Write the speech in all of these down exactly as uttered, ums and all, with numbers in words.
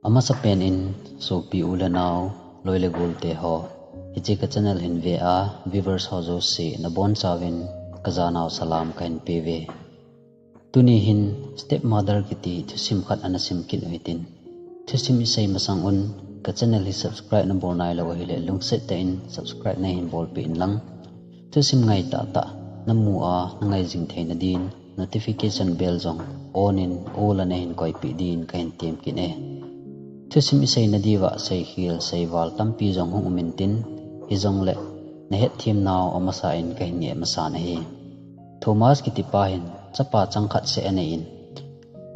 Amasapen in sopi u le nao, loi le gol te ho, hiche ka channel hin ve a viewers ho jouse nabonchauvin ka janau salam kahin peuve. Tuni hin stepmother kiti thusim khat ana sim kit u hitin. Thusim isei masang un ka channel hi subscribe nabol nailou ahile lungset tah in subscribe neihin bolpeh in lang. Thusim ngai tahtah namu a nangai jing theina din notification bell jong on in all a neihin koipeh din kahin tem kit e. Thusim isei nadiuva seikhel seival tampi jong hung um intin, hijongle nahet them nau amasa in kahin nge masan ahi. Thomas kitipa hin chapa changkhat seh anei in,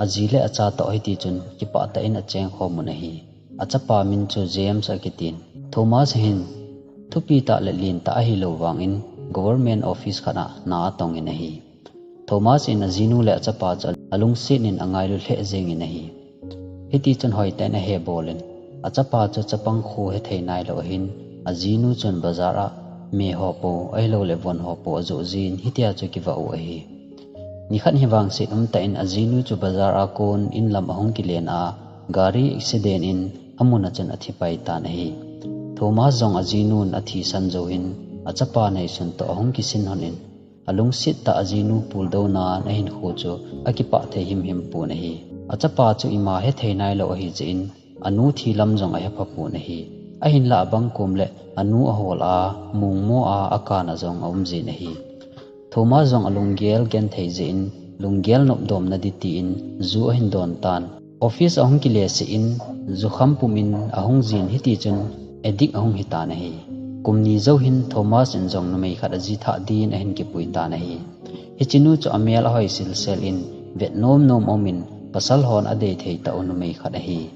aji le acha toh hiti chun kipah tah in acheng khom un ahi. Achapa min chu James akitin. Thomas hin thupi tah le lentah ahilou vangin government office khat a na atong in ahi. Thomas in ajinu le achapa chu alungset in angailu lheh jeng in ahi. Hiti chun hoitah in ahe bol in, achapa chu chapang khu hethei nailou ahin, ajinu chun bazar a me ho po ahilou le von ho po ajoh jin hitia chu kivah u ahi. Nikhat hi vangset umtah in ajinu chu bazar a kon in lam ahung kilen a, gari accident in amun a chun athi pai tan ahi. Thomas jong ajinun athisan jou hin achapa neisun toh ahung kisin hon in, alungset tah ajinu puldou nan ahinkho chu akipah thei himhim pon ahi. Achapa chu ima hethei nailou ahi jeh in, anu thi lam jong ahepha pon ahi. Ahinlah abang kom le anu ahol a, mongmo a, akan a jong aum jin ahi. Thomas jong alunggel genthei jeh in, lunggel nopdomna di tin, ju ahin don tan. Office ahung kile seh in, jukham pum in ahung jin hiti chun, addict ahung hi tan ahi. Kum ni jou hin Thomas in jong numei khat aji thah din ahin kipui tan ahi. Hichenu chu amel ahoi silsel in, vet nom nom um in, pasal hon adei thei tah u numei khat ahi.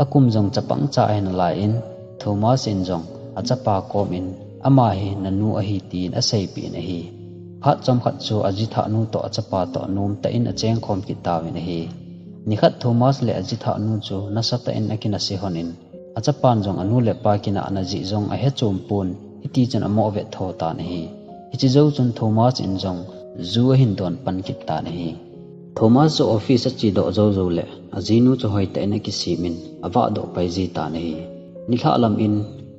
Akum jong chapang cha ahi nalai in, Thomas in jong achapa kom in, ama hi nanu ahi tin aseipeh in ahi. Phat chomkhat chu ajithah nu toh achapa toh nomtah in acheng khom kit tauvin ahi. Nikhat Thomas le ajithah nu chu nasatah in akinase hon in, achapan jong anu le apa kinahna jeh jong ahe chom pon, hiti chun amoh vet tho tan ahi. Hiche jou chun Thomas in jong ju ahin don pan kit tan ahi. Thomas chu office ache doh jou jou le, ajinu chu hoitah in akisem in, avah doh pai ji tan ahi. Nilhah lam in,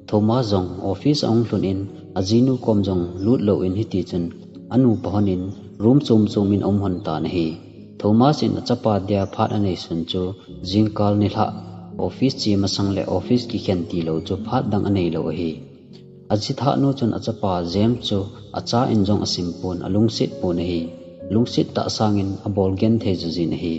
Thomas jong office ahung lhun in, ajinu kom jong lut lou in hiti chun, anupa hon in, room chom chom in aum hon tan ahi. Thomas in achapa dia phat anei sun chu, jingkal nilhah, office che masang le office kikhen tilou chu phat dang anei lou ahi. Ajithah nu chun achapa James chu acha in jong asim pon, alungset pon ahi. Lungset tah sangin abol genthei jujin ahi.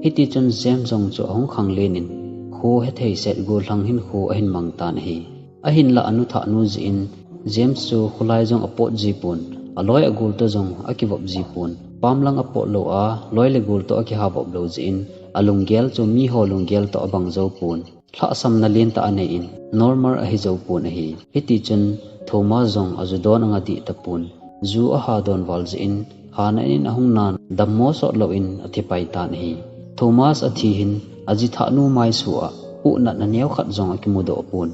Hiti chun James jong chu ahung khanglen in, kho hethei set gollhang hinkho ahin mang tan ahi. Ahinlah anu thah nu jeh in, James chu kholai jong apot ji pon, aloi agol toh jong akivop ji pon. Pam lang apot lou a, loi le gol toh akiha vop lou jeh in, alunggel chu miho lunggel toh abang jou pon. Lhahsamna lentah anei in, normal ahi jou pon ahi. Hiti chun Thomas jong aju don anga dih tapon. Ju aha don val jeh in, hana in ahung nan, dammo sot lou in athi pai tan ahi. Thomas athi hin, ajithah nu maisu a, huhnatna neo khat jong akimu doh pon.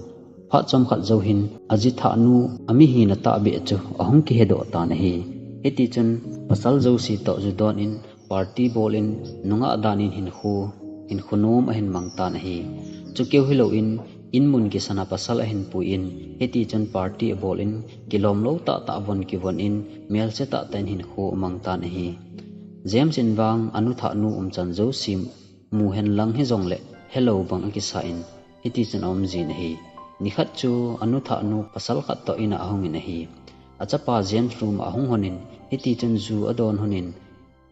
Phat chomkhat jou hin, ajithah nu amihina tahbeh chu ahung kihe doh tan ahi. Hiti chun, pasal jouse toh ju don in, party bol in, nungah dan in hinkho, hinkho nom ahin mang tan ahi. Chukeu hilou in, in mun kisan a pasal ahin pui in, hiti chun party abol in, kilom lou tahtah von kivon in, melse tahtah in hinkho amang tan ahi. James in vang anu thah nu umchan jouse mu hen lang hijongle, helou bang akisa in, hiti chun aum jin ahi. Nikhat chu anu thah nu pasal khat toh in a ahung in ahi. Achapa James room a ahung hon in, hiti chun ju adon hon in,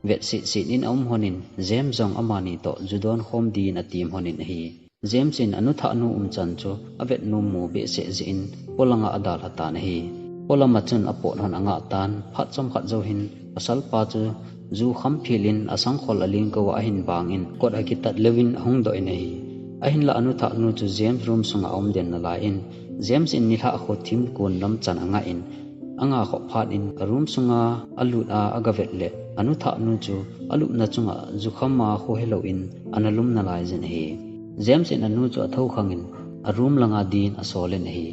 vet sitsit in aum hon in, James jong amani toh ju don khom din atem hon in ahi. James in anu thah nu umchan chu avet nom mo behseh jeh in, polang a adalha tan ahi. Polam a chun apot hon angah tan, phat chomkhat jou hin, pasal pa chu ju kham phil in asangkhol aling kou a ahin bang in, kot akitat leu in ahung doh in ahi. Ahinlah anu thah nu chu James room sunga aum den nalai in, James in nilhah kho thim kon lam chan angah in, anga khop phat in, a room sunga alut a agavet le, anu thah nu chu alupna chunga jukham a kho helou in, ana lum nalai jin ahi. James in anu chu athokhang in, a room langa din asol in ahi.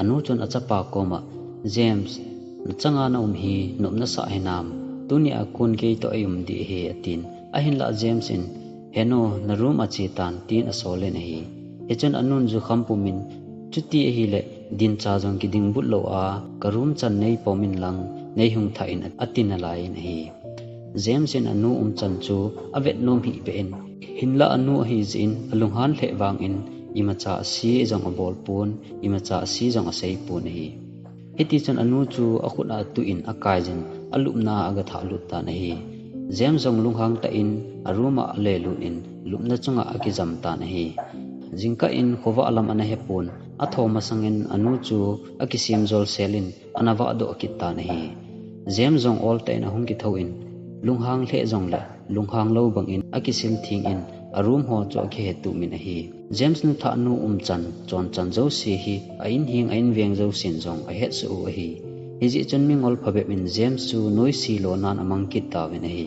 Anu chun achapa koma, James, nachanga naum hi, nopna sah hinam, tuni a kon kei toh eium ding ahi, atin. Ahinlah James in, "Henu, na room a che tan," tin asol in ahi. Hichun anun jukham pumin, "Chuti ahileh, dincha jong kiding but lou a, ka room chan nei pom in lang, nei hung thah in," ati nalai in ahi. James in anu umchan chu avet nom hih beh in, hinlah anu ahi jeh in alunghan lheh vangin imacha ase jong abol pon, imacha ase jong asei pon ahi. Hitichun anu chu akhut a atuh in akai jin alupna a aga thah lut tan ahi. James jong lunghang tah in a room a ale lut in lupna chunga akijam tan ahi. Jingkah in khovah lam ana hepon, atho masangin anu chu akisem jol sel in ana vah doh kit tan ahi. James jong ol tah in ahung kitho in, lunghang lheh jongleh lunghang lou bangin akisil theng in a room ho chu akihetum in ahi. James nuthahnu umchan, chonchan jouse hi a in heng a inveng jousen jong ahetsa u ahi. Hijeh chun mingol phabep in James chu noise lonan amang kit tauvin ahi.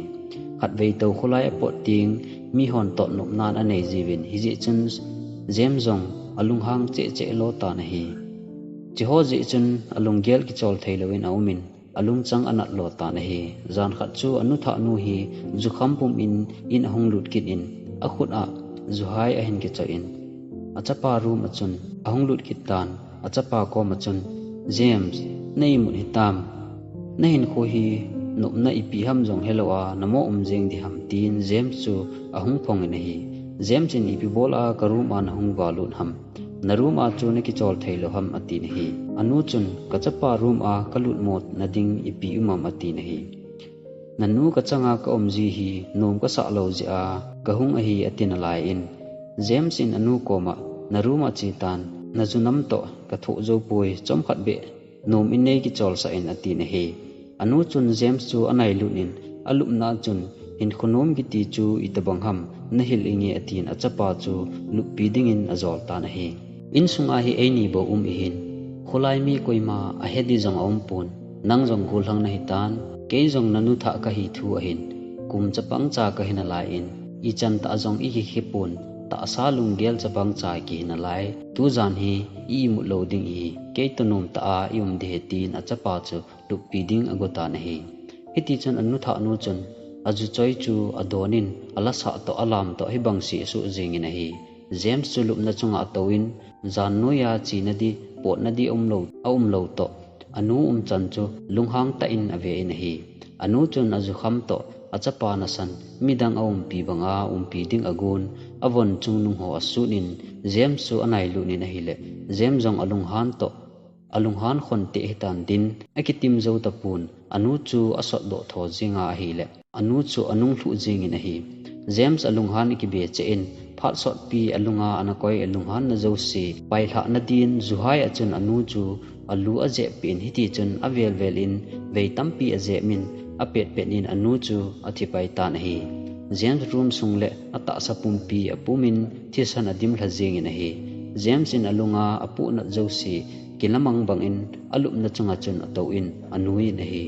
Khatvei tou kholai apot teng, mihon totnopnan anei jiuvin, hijeh chun James jong alunghang cheh cheh lo tan ahi. Hiche ho jeh chun alunggel kichol thei louvin aumin, alungchang anat lo tan ahi. Jan khat chu anuthahnu hi jukham pumin in ahung lut kit in, akhut a juhai ahin kichoi in, achapa room a chun ahung lut kit tan, achapa kom a chun, "James, na imut hitam? Na hinkho hi nopna ipi ham jong helou a, namo um jeng diham?" tin James chu ahung phong in ahi. James in, "Ipi bol a ka room a nahung valut ham? Na room a chu nakichol thei lou ham?" atin ahi. Anu chun, "Ka chapa room a kalut mo nading ipi um am?" atin ahi. "Nanu kachanga ka um ji hi nom kasah lou jeh a kahung ahi," ati nalai in, James in anu koma, "Na room a che tan, na ju nam toh kathoh jou poi, chomkhat beh nom in nei kichol sah in," atin ahi. Anu chun James chu anailut in, alupna chun, "Hinkho nom kiti chu itobang ham, nahil inge," atin achapa chu luppi dingin ajol tan ahi. Insunga hi eini bou um ihin, kholai mi koima ahe ding jong aum pon, nang jong gollhang nahi tan, kei jong nanuthah kahi thu ahin, kum chapang cha kahi nalai in, ichan tah jong ikikhe pon, tahsa lunggel chapang cha kihi nalai, tujan hi i imut lou ding ihi, kei toh nom tah a i um ding ahi, tin achapa chu luppi ding ago tan ahi. Hitichun anuthahnu chun aju choi chu adon in, alasah toh alam toh hibang se asuh jeng in ahi. James chu lupna chunga atouvin, jan noiya chena ding, potna ding aum lou, aum lou toh, anu umchan chu lunghang tah in ave in ahi. Anu chun ajukham toh, achapa nasan, midang aumpi banga umpi ding agon, avon chungnung ho asut in, James chu anailut in ahileh, James jong alunghan toh, alunghan khon teh hitan tin, akitim jou tapon, anu chu asot doh tho jeng a ahileh, anu chu anung lhuh jeng in ahi. James alunghan akibe cheh in, phat sotpi alunga ana koi alunghan na jouse pailhah na din, juhai a chun anu chu alu ajep peh in, hitichun avel vel in vei tampi ajep in, apet pet in anu chu athi pai tan ahi. James room sung le atahsa pumpi apumin thisan adimlha jeng in ahi. James in alunga apuhnat jouse kilamang bangin alupna chunga chun atouvin anui in ahi.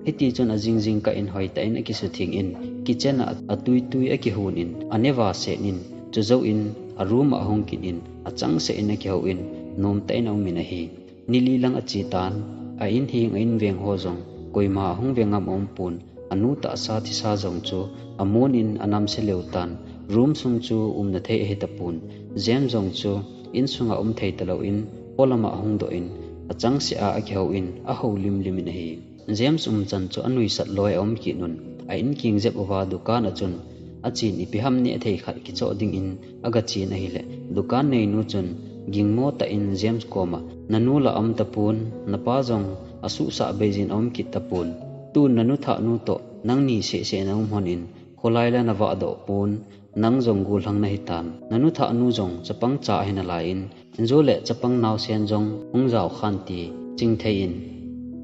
Hitichun ajing jingkah in hoitah in akisutheng in, kitchen a atui tui akihon in, aneva set in, chujou in a room a ahung kit in, achangseh in akihou in, nomtah in aum in ahi. Ni li lang ache tan, a in heng a inveng ho jong koima ahung ve ngam aum pon, anu tahsa thisa jong chu amun in anamse lheh tan, room sung chu umna thei ahi tapon, James jong chu insunga um thei talou in, polama ahung doh in, achangseh a akihou in, ahou lim lim in ahi. James umchan chu anuisat loi aum kit un, a in king jep uva dukan a chun achen, ipi ham neh thei khat kichoh dingin aga chen ahileh, dukan neinu chun gingmo tah in James koma, "Nanu la aum tapon, napa jong asuhsah beijin aum kit tapon. Tun nanuthahnu toh nangni seh seh naum lhon in, kholai la navah doh pon, nang jong gollhang nahi tan. Nanuthahnu jong chapang cha ahi nalai in, injo le chapang naosen jong hung jao khan ti ching thei in,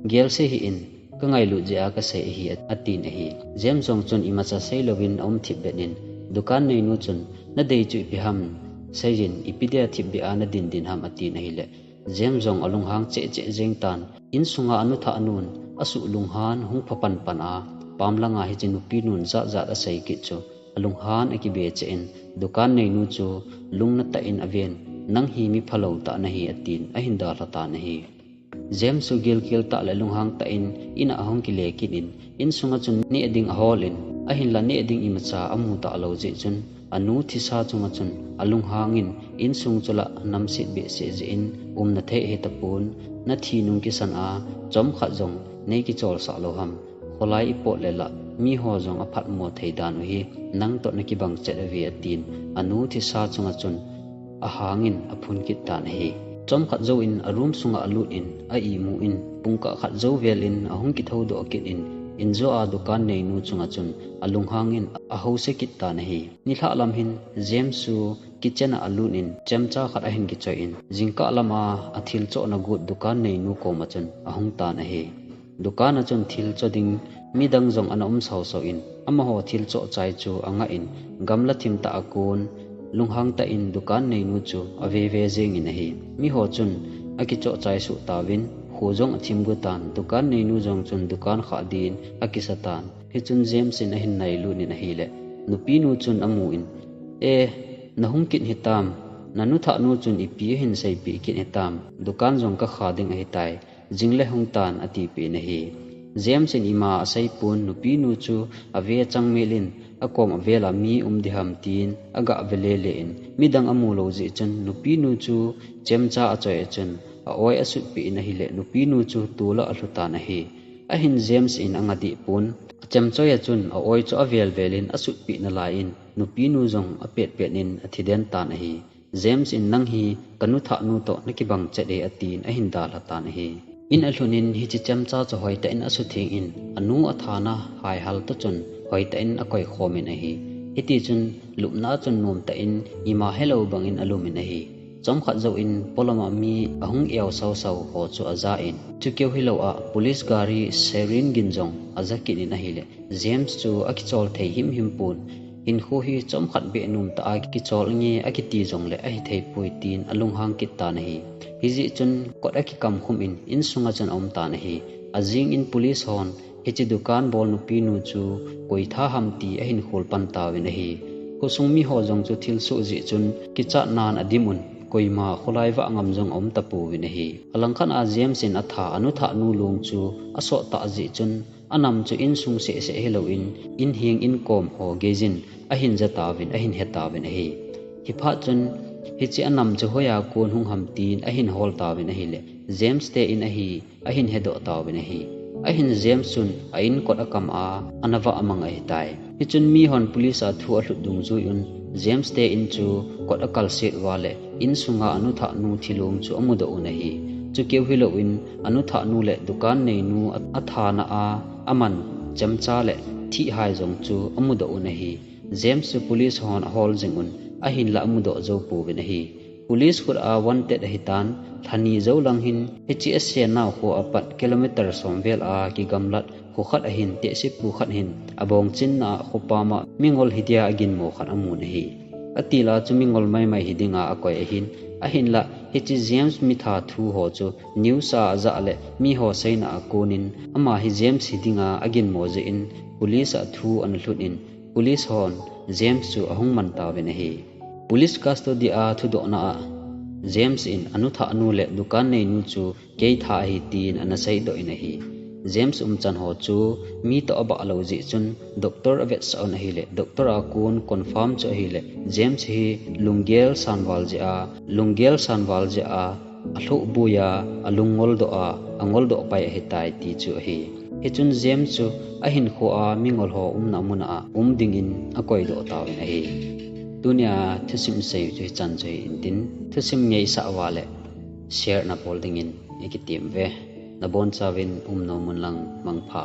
gel sei hih in, ka ngailut jeh a kasei ahi," atin ahi. James jong chun imacha sei louvin aum thip bet in, dukan neinu chun, "Nadei chu ipi ham, seijin, ipi dia thip beh a nadin din ham?" atin ahileh, James jong alunghang cheh cheh jeng tan, insunga anuthahnun asuh lunghan hung pha pan pan a, pam langa hiche nupinun jat jat asei kit chu, alunghan akibe cheh in, dukan neinu chu lungna tah in aven, "Nang hi mi phalou tah nahi," atin ahin dalha tan ahi. James chu gilkel tah le lunghang tah in, in a ahung kile kit in, insunga chun neh ding ahol in, Ahinla neh ding imacha amu talou jeh chun, anu thisa chunga chun alunghang in, insung chu la namset behseh jeh in umna thei ahitapon, nathi nung kisan a chomkhat jong nei kicholsah lou ham. Kholai ipot le la, miho jong aphatmo thei dan u hi, nang toh nakibang chet uve, atin, anu thisa chunga chun ahang in aphun kit tan ahi. Chomkhat jouvin a room sunga alut in, a imu in, pungkah khat jou vel in ahung kithoudoh kit in, injo a dukan neinu chunga chun alunghang in ahousa kit tan ahi. Nilhah lam hin James chu kitchen a alut in, chemcha khat ahin kichoi in, jingkah lam a athil chohna got dukan neinu koma chun ahung tan ahi. Dukan a chun thil cho ding midang jong ana um sausau in, amaho thil choh chai chu angah in, gamla thim tah a kon, lunghang tah in dukan neinu chu ave ve jeng in ahi. Miho chun akichoh chai suh tauvin, kho jong athim gu tan, dukan neinu jong chun dukan khah din akisa tan. Hichun James in ahin nailut in ahile, nupinu chun amu in, "E, nahung kit hitam, nanu thahnu chun ipi ahin seipeh kit hitam, dukan jong kakha ding ahitai, jing le hung tan," atipeh in ahi. James in ima aseipon, nupinu chu ave chang mel in, akom avel a mi um diham tin agah ve lele in, midang amu lou jeh chun nupinu chu chemcha achoi a chun a-oi asutpeh in ahile, nupinu chu tol a alhu tan ahi. Ahin James in anga dehpon, achemchoi a chun a-oi chu avel vel in asutpeh nalai in, nupinu jong apetpet in athi den tan ahi. James in, "Nang hi kanu thahnu toh nakibang chet e," atin ahin dalha tan ahi. In alhun in hiche chemcha chu hoitah in asutheng in, anu athana haihal toh chun hoitah in akoikhom in ahi. Hitichun lupna a chun nomtah in ima helou bang in alum in ahi. Chomkhat jouvin polam a mi ahung eo sausau ho chu aja in, chukeu hilou a police gari siren gin jong aja kit in ahile, James chu akichol thei himhim pon, hinkho hi chomkhat beh nomtah a kichol nge akiti jongle ahithei poi tin alunghang kit tan ahi. Hijeh chun kot akikam khum in, insunga chun aum tan ahi. Ajing in police hon hiche dukan bol nupinu chu koi tha ham ti ahin khol pan tauvin ahi. Khosung miho jong chu thilsoh jeh chun kichat nan adim un, koima kholai vah ngam jong aum tapouvin ahi. Alangkhat a James in atha anu thahnu long chu asot tah jeh chun, anam chu insung seh seh hilou in, inheng inkom ho geijin ahin ja tauvin, ahin he tauvin ahi. Hiphat chun, hiche anam chu hoiya kon hung ham tin ahin hol tauvin ahile, James te in ahi, ahin hedoh tauvin ahi. Ahin James chun a in kot akam a, ana vah mang ahitai. Hichun mihon police a thu alhut dungjuiyun, James te in chu kot akalset uva le, insunga anu thahnu thilong chu amudoh un ahi. Chukeu hilouvin, anu thahnu le dukan neinu a, athana a, aman chemcha le thihhai jong chu amudoh un ahi. James chu police hon ahol jing un, ahinla amudoh jou pouvin ahi. Police khut a wanted ahitan, lhani jou lang hin, hiche asen nau kho apat kilometer som vel a kigamlat kho khat ahin, tehsepu khat hin, abongchinna a khopam a mingol hidia aginmo khat amun ahi. Atila chu mingol maimai hidinga akoi ahin, ahinla hiche James mitha thu ho chu news a ajah le miho seina a konin, ama hi James hidinga aginmo jeh in police a thu ana lhut in, police hon James chu ahung man tauvin ahi. Police custody a thudohna a, James in anu thahnu le dukan neinu chu kei tha ahi tin ana seidoh in ahi. James umchan ho chu mi toh abah lou jeh chun doctor avetsah un ahile, doctor a kon confirm chu ahile, James hi lunggel sanval jeh a, lunggel sanval jeh a, alhoh boi a, alung ngoldoh a, angoldoh pai ahitai ti chu ahi. Hichun James chu ahinkho a mingol ho umna muna a um dingin akoidoh tauvin ahi. Tunia thusim sei chu hichan chu hi intin, thusim ngeisah uva le share nabol dingin ikitem uve. Nabonchauvin umnom un lang mangpha.